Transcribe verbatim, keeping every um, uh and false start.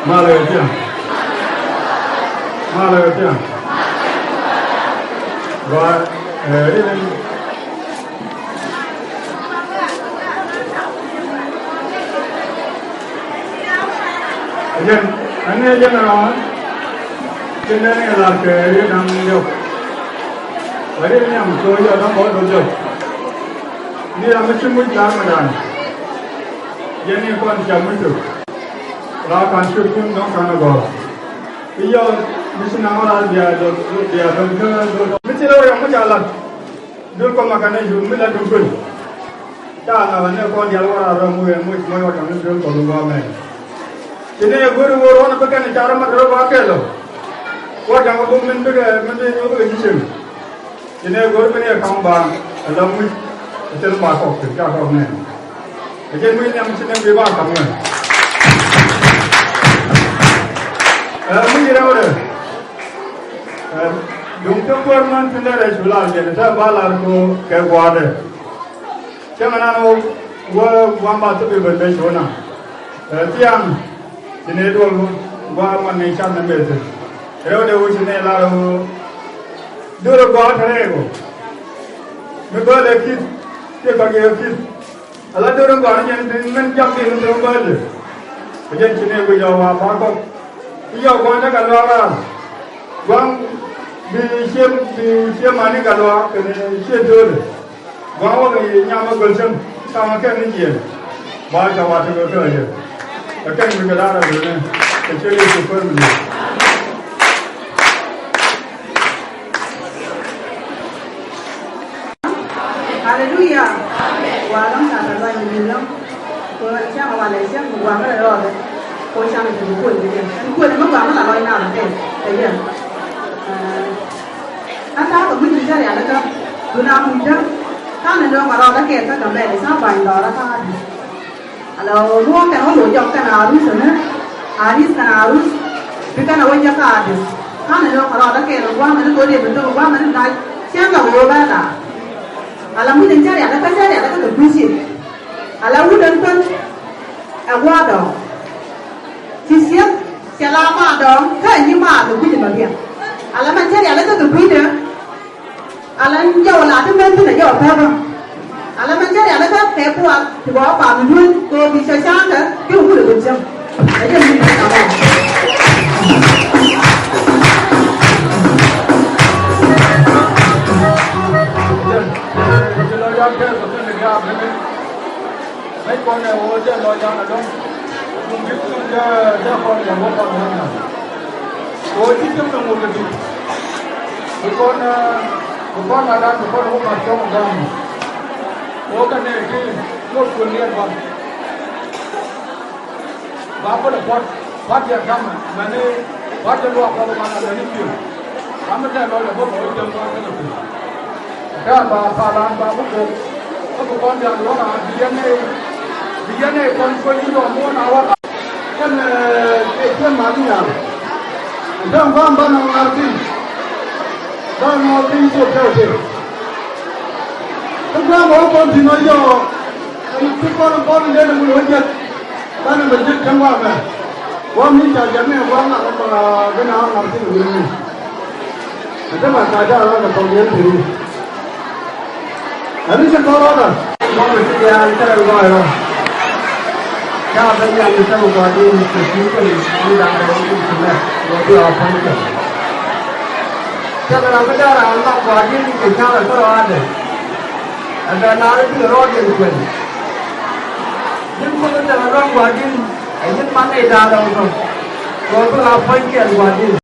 Malɛ kɛ thiaŋ. Malɛ kɛ thiaŋ. Gɔaa, eh, riɛn. Jɛn, ɛn ni jɛn ɛnɔ, ci nɛn ni lar kɛ riet da̱ŋ diɔk. Ɛ riet nhiam, so yɔ da̱ŋ bɔt diɔk. Ni ram mi ci muc lar mɛ dan. Jɛn ni kɔn ca muc tok. La kan ciöt kun dɔ̱ŋ kan a gɔ̱r. I̱ yɔ mi ci naŋ ɔ la bia dɔ̱ŋ, bia dɔ̱ŋ kä dɔ̱ŋ. Mi ci rɛw yɔ muc a lat. Duel kɔn ma kanɛ yur mi la duŋ kuël. Ca ŋa̱th anɛ kɔn diaal wä raar rɔ muc ɛ muc muc wä ka̱n ni duel kɔn wä mɛ. Ci nɛ go̱ri wä rɔn bi kɛn ca rɔ mat rɔ ba kɛl ɔ. Wä jaŋ wä bum min bikɛ min bi nyuɔth bikɛ ji̱ cieŋ. Ci nɛ go̱ri bi ni ɛ ka̱m ba ɛ la muc ɛ thil ba kɔk ti ca kɔk nɛ. Ɛ jɛn muc nhiam ci nɛ bi ba ka̱m nɛ. Ɛ muc rɛwdɛ. Duŋ ti kuäär män ti lɛr ɛ cu lar jɛn tä ba lar ko kɛ gua̱a̱dɛ. Cäŋ nan wä wä gua̱a̱m ba thop i̱ ben ben cu na. Ɛ thiaŋ ci ni duɔl gua̱a̱m man ni can ni meth. Rɛwdɛ wä ci ni lar wä duɔl gua̱a̱m te rɛɛk wä. Mi bä lɛ kith kiɛ kɔc yɛ kith. Ala do̱r in gɔaa ni jɛn tin min jɔk tin min te min bäl jɛ. Kɛ jɛn ci ni guic jɔk wa pa̱a̱r kɔk. I̱ jɔk gua̱n te kɛ luaak raar. Gua̱n bi cië bi cië mani kɛ luaak kɛnɛ cië do̱r. Gua̱n wä kɛ nyam a gɔl cäŋ. Ka̱n kɛn ni jiɛn. Ba ca wa te kɛ kɛ jɛ. Kɛ kɛn mi kɛ laar a do̱r ni. Kɛ cië ni ci kuäär mi ni. Aleluya. Wa lɔŋ ca kɛ luany mi lɔŋ. Ko cäŋ wa lɛ cäŋ mi gua̱a̱k rɛ rɔɔdɛ. Ko cäŋ ti bi kuɔn bi jɛ. Ɛn kuɔn mi gua̱a̱k mi la lɔny na la tɛth. Kɛ jɛ. Ɛn ta̱a̱ kɛ gui̱c mi cä rial kä. Dun a muc däŋ. Ta̱a̱ ni lɔŋ kɛ rɔɔdɛ kɛ kä kɛ mɛl i̱ ca ba̱ny lɔɔrä ta̱a̱ di. Ala wä luɔ̱ɔ̱ŋ kɛn wä lo̱c jɔk kɛn arus ɛnɛ, aris kɛn arus, bi kɛn a wä jɛ ka adis. Ka̱n ni lɔk kɛ rɔɔdɛ kɛɛl ɛ gua̱a̱mɛ ni ko̱diɛ bi thok ɛ gua̱a̱mɛ ni lac, cɛn lɔk ɛ wä bɛ laar. Ala muc in cä rial ɛ kä cä rial ɛ kä kɛ kui̱ci. Ala wut ɛn kuän ɛ gua̱a̱r dɔɔk. Ci ciek cɛ la maar dɔɔŋ kä nyi maar kɛ kui̱c ɛmɛ biɛ. Ala mɛn cä rial ɛ kä kɛ kui̱dɛ. Ala jɔw la ti mɛn thin a jɔw pɛpä. Ala mɛn cä rial kä kɛ pual ti bɔ pa mi duel ko bi cä cä kɛ ki wul a bi cäm. A jɛ mi ta bɔ. Mec kɔn ɛ ɣöö jɛ lɔc jan adɔ̱ŋ. Duŋ ji̱ kuŋ jɛ jɛ kɔn jɛ wä kɔn wä nyaŋ. Ɣöö ji̱ cäŋ ni ŋut kɛ di̱t. Bi kɔn ɛ bi kɔn ɛ dan bi kɔn ɛ wä mat cɔŋ gɔ̱a̱ŋ. Ɣöö kɛ nɛy ti ŋot kuël liɛt bä. Ba kulɛ puɔt, puɔt yɛ gamɛ, mɛni puɔt yɛ luaak Kuɔth ɛ banɛ mɛni pi̱w. Gamɛ tɛth lɔcdɛ bä bä wä cäŋ Kuɔth kɛnɛ pi̱w. Kɛ ba palan ba ku kok. Kä bi kɔn diaal luɔk a bi yɛn nɛy, bi yɛn nɛy kɔn kuec ni jɔk muɔ̱ɔ̱n a wä. Kɛn, eh, kɛ, kɛ mal ni nyaal. Däŋ gua̱a̱m banɛ ŋa̱r piny. Banɛ ŋa̱r piny kuɔth kɛ wä tëë. Kä gua̱a̱m wä kɔn thi̱n wä jɔk. Ɛn ti kɔn kɔn lɛn wä jɛk. Banɛ bɛ ji̱ kɛn wa mɛ. Wa mi ca jɛ mɛ wa ŋa̱r ba bi na ŋa̱r ti wä mi. Ɛ te ma ca ja la kɛ tɔŋ yɛn ti ru. Ɛn ni ci tɔrɔ da. Mɔmɛ ti diaal kɛ rɛ lɔc rɔ. Ca bɛ diaal ni tɛm gɔaa di ni kɛ ti kɛ ni da kɛ ni ti mɛ. Wa bi a pɔn kɛ. Ca bɛ ram bi da ram lɔc gɔaa di ni kɛ ca bɛ kɛ rɔ adɛ. Ɛ bɛ nar bi rɔ di ni kuɛn. Ji̱n kuoth in te rɔ gɔaa di ni. Ɛ ji̱n man ni da̱a̱n rɔ kɔ. Kɛ ɣöö bi ɣä puɔ̱ny kɛl gua̱a̱r di̱t.